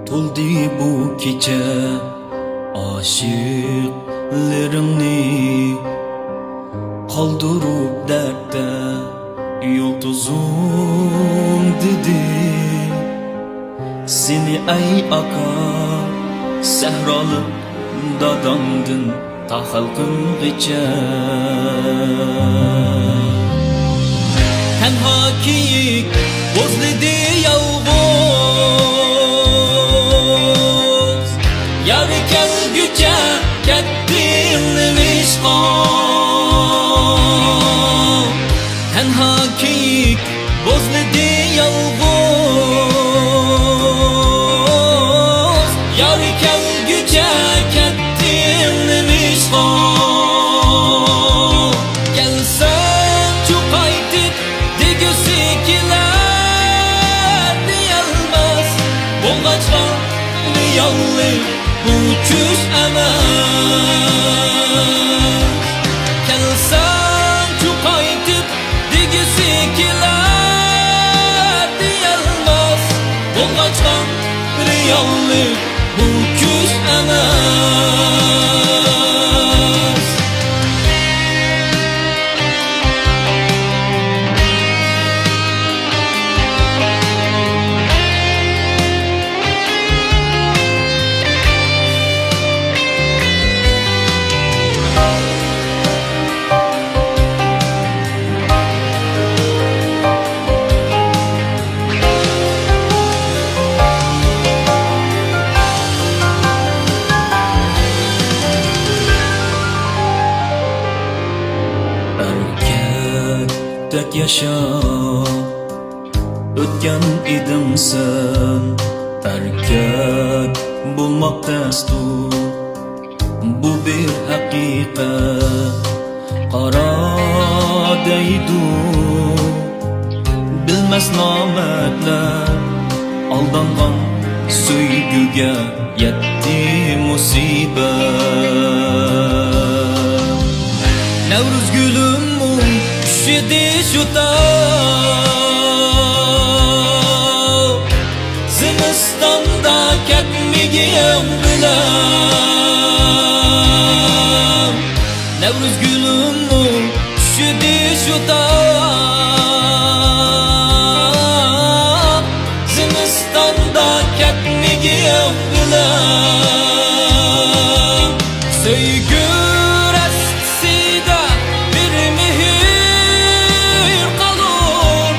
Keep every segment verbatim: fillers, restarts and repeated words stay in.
تولدى بۇ كېچە ئاشىقلىرىڭنى، قالدۇرۇپ دەردتە يۇلتۇزۇم، دېدى. سېنى ئەي ئاكا، سەھرالىق داداڭدىن تا خەلقىمغىچە. تەنھا كېيىك بوزلىدى يالغۇز، يارى كەلگۈچە كەتتىڭ نېمىشقا؟ تەنھا كېيىك بوزلىدى يالغۇز، يارى كەلگۈچە كەتتىڭ نېمىشقا؟ كەلسەڭچۇ قايتىپ دېگۈسى كېلەر دېيەلمەس بولغاچقا، رېئاللىق بۇ چۈش ئەمەس. كەلسەڭچۇ قايتىپ دېگۈسى كېلەر دېيەلمەس بولغاچقا، رېئاللىق بۇ چۈش ئەمەس. ئەركەكتەك ياشاپ ئۆتكەن ئىدىڭ سەن، ئەركەك بولماق تەستۇر، بۇ بىر ھەقىقەت. قارا دەيدۇ بىلمەس نامەردلەر، ئالدانغان سۆيگۈگە يەتتى مۇسىبەت. نەۋرۇز گۈلۈممۇ چۈشىدى شۇ تاغ، زىمىستاندا كەتمىگىن بىلەن. نەۋرۇز گۈلۈممۇ چۈشىدى شۇ تاغ، زىمىستاندا كەتمىگىن بىلەن. سۆيگۈ رەستىسىدە بىر مېھىر قالۇر،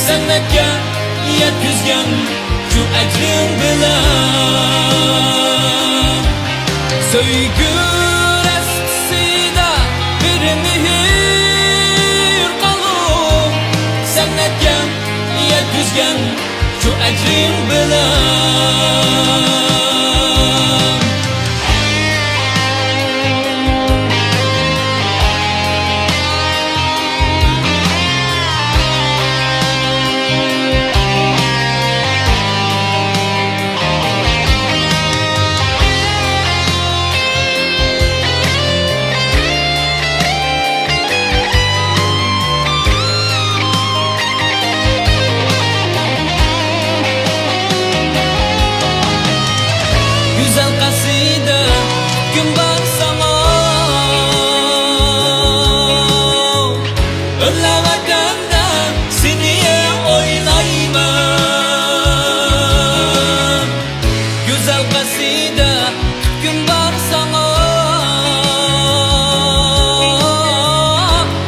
سەنئەتكە يەتكۈزگەن شۇ ئەجرىڭ بىلەن. سۆيگۈ رەستىسىدە بىر مېھىر قالۇر، سەنئەتكە يەتكۈزگەن شۇ ئەجرىڭ بىلەن. گۈزەل قەسىدە، پۈتكۈم بار ساڭا. ئۆرلە ۋەتەندە سېنى ئويلايمەن. گۈزەل قەسىدە، پۈتكۈم بار ساڭا.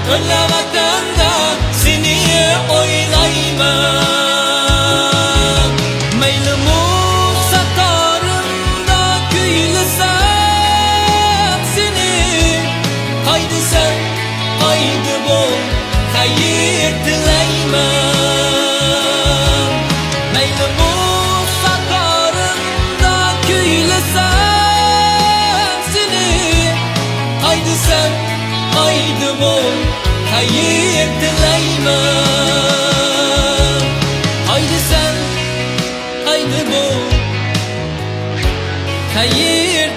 ئۆرلە ۋەتەندە سېنى ئويلايمەن. مەيلىمۇ ساتارىمدا كۈيلىسەم سېنى، قايدا سەن، قايدا بول، خەير تىلەيمەن. مەيلىمۇ ساتارىمدا كۈيلىسەم سېنى، قايدا سەن، قايدا بول، خەير تىلەيمەن. قايدا سەن، قايدا بول، خەير